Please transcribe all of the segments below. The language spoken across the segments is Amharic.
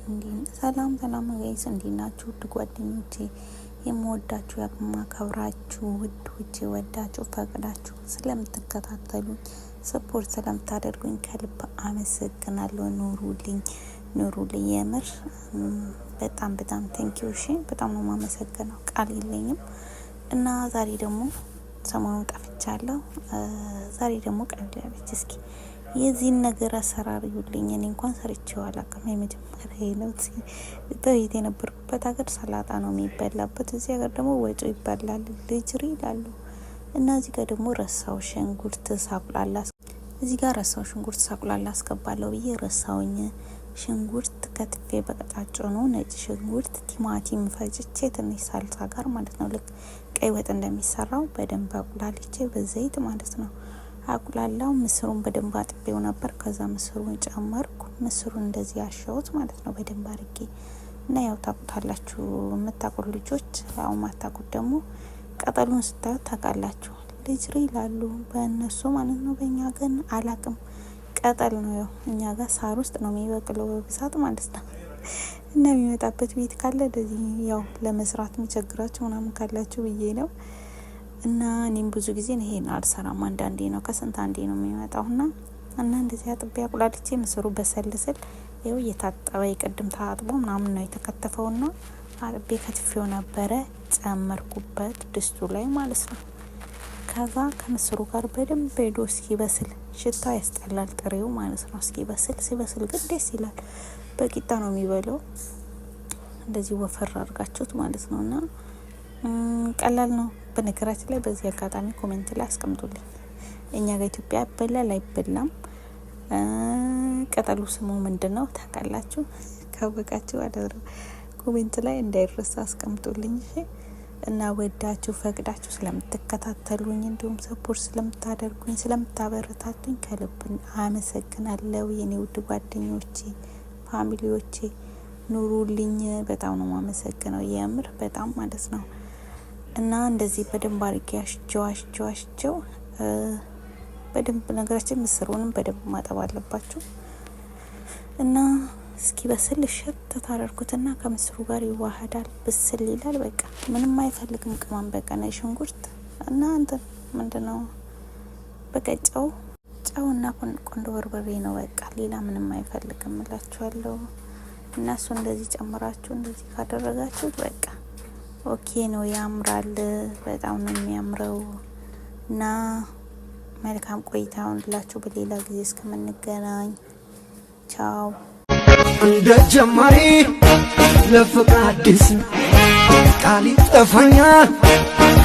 ሰላም ሰላም guys፣ እንዴት ናችሁ? ውድ ጓደኞቼ፣ የምወዳችሁ የማከብራችሁ ውዶቼ፣ ወዳችሁ ፈቅዳችሁ ስለምትከታተሉኝ፣ support ስለምታደርጉኝ ከልብ አመሰግናለሁ። ኑሩልኝ፣ ኑሩልኝ። የምር በጣም በጣም thank you። እሺ፣ በጣም ነው የማመሰግነው፣ ቃል የለኝም። እና ዛሬ ደግሞ ሰሞኑን ጠፍቻለሁ። ዛሬ ደግሞ ቀለል ያለች እስኪ የዚህን ነገር አሰራር ይውልኝ። እኔ እንኳን ሰርቼው አላውቅም። የመጀመሪያ ነው። በፊት የነበርኩበት ሀገር ሰላጣ ነው የሚበላበት፣ እዚህ ሀገር ደግሞ ወጮ ይበላል፣ ልጅሪ ይላሉ። እና እዚህ ጋር ደግሞ ረሳው ሽንኩርት ሳቁላላ፣ እዚህ ጋር ረሳው ሽንኩርት ሳቁላላ አስገባለሁ ብዬ ረሳውኝ። ሽንኩርት ከትፌ በቀጫጭኑ ነጭ ሽንኩርት፣ ቲማቲም ፈጭቼ ትንሽ ሳልሳ ጋር ማለት ነው። ልክ ቀይ ወጥ እንደሚሰራው በደንብ አቁላልቼ በዘይት ማለት ነው አቁላላው። ምስሩን በደንብ አጥቤው ነበር። ከዛ ምስሩን ጨመርኩ። ምስሩን እንደዚህ ያሸሁት ማለት ነው በደንብ አርጌ። እና ያው ታቁታላችሁ የምታቁት ልጆች፣ ያው ማታቁት ደግሞ ቅጠሉን ስታዩት ታውቃላችሁ። ልጅሪ ይላሉ በእነሱ ማለት ነው። በእኛ ግን አላቅም። ቅጠል ነው፣ ያው እኛ ጋር ሳር ውስጥ ነው የሚበቅለው በብዛት ማለት ነው። እና የሚመጣበት ቤት ካለ እንደዚህ ያው ለመስራት የሚቸግራችሁ ምናምን ካላችሁ ብዬ ነው። እና እኔም ብዙ ጊዜ ይሄን አልሰራም። አንዳንዴ ነው፣ ከስንት አንዴ ነው የሚመጣውና እና እንደዚህ አጥቤ አቁላልቼ ምስሩ በሰል ስል ይኸው እየታጠበ የቅድም ታጥቦ ምናምን ነው የተከተፈውና አጥቤ ከትፌው ነበረ፣ ጨመርኩበት ድስቱ ላይ ማለት ነው። ከዛ ከምስሩ ጋር በደንብ ሄዶ እስኪበስል፣ ሽታው ያስጠላል ጥሬው ማለት ነው። እስኪበስል፣ ሲበስል ግን ደስ ይላል። በቂጣ ነው የሚበላው እንደዚህ ወፈር አድርጋችሁት ማለት ነው። እና ቀላል ነው። በነገራችን ላይ በዚህ አጋጣሚ comment ላይ አስቀምጡልኝ። እኛ ጋር ኢትዮጵያ ይበላል አይበላም? ቅጠሉ ስሙ ምንድን ነው ታውቃላችሁ? ካወቃችሁ አደረ comment ላይ እንዳይረሳ አስቀምጡልኝ። እሺ። እና ወዳችሁ ፈቅዳችሁ ስለምትከታተሉኝ፣ እንዲሁም support ስለምታደርጉኝ፣ ስለምታበረታቱኝ ከልብ አመሰግናለሁ። የኔ ውድ ጓደኞቼ፣ family ዎቼ፣ ኑሩልኝ። በጣም ነው የማመሰግነው፣ የምር በጣም ማለት ነው። እና እንደዚህ በደንብ አድርጌ አሽቸው አሽቸው አሽቸው በደንብ። ነገራችን ምስሩንም በደንብ ማጠብ አለባችሁ። እና እስኪ በስል እሸት ታደርጉትና ከምስሩ ጋር ይዋሃዳል፣ ብስል ይላል። በቃ ምንም አይፈልግም ቅመም፣ በቃ ነጭ ሽንኩርት እና እንትን ምንድነው፣ በቃ ጨው ጨው እና ቆንዶ በርበሬ ነው። በቃ ሌላ ምንም አይፈልግም እላችኋለሁ። እና እሱ እንደዚህ ጨምራችሁ እንደዚህ ካደረጋችሁት በቃ okay ነው፣ ያምራል። በጣም ነው የሚያምረው። እና መልካም ቆይታ ይሁንላችሁ። በሌላ ጊዜ እስከምንገናኝ ቻው። እንደ ጀማሪ ለፍቅር አዲስ ቃል ይጠፋኛል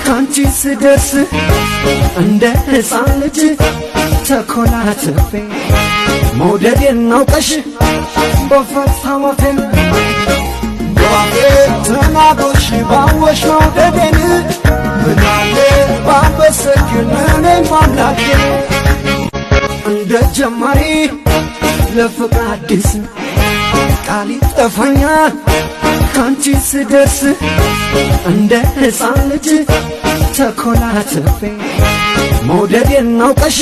ካንቺ ስደርስ፣ እንደ ሕፃን ልጅ ተኮላትፌ መውደዴን አውቀሽ በፈታወቴን ባፌ ተናግሮሽ ባወሽ መውደዴን ምናለ ባመሰግን እኔም አምላኬን። እንደ ጀማሪ ለፍቅር አዲስ ቃል ይጠፋኛል ካንቺ ስደርስ፣ እንደ ሕፃን ልጅ ተኮላትፌ መውደዴን አውቀሽ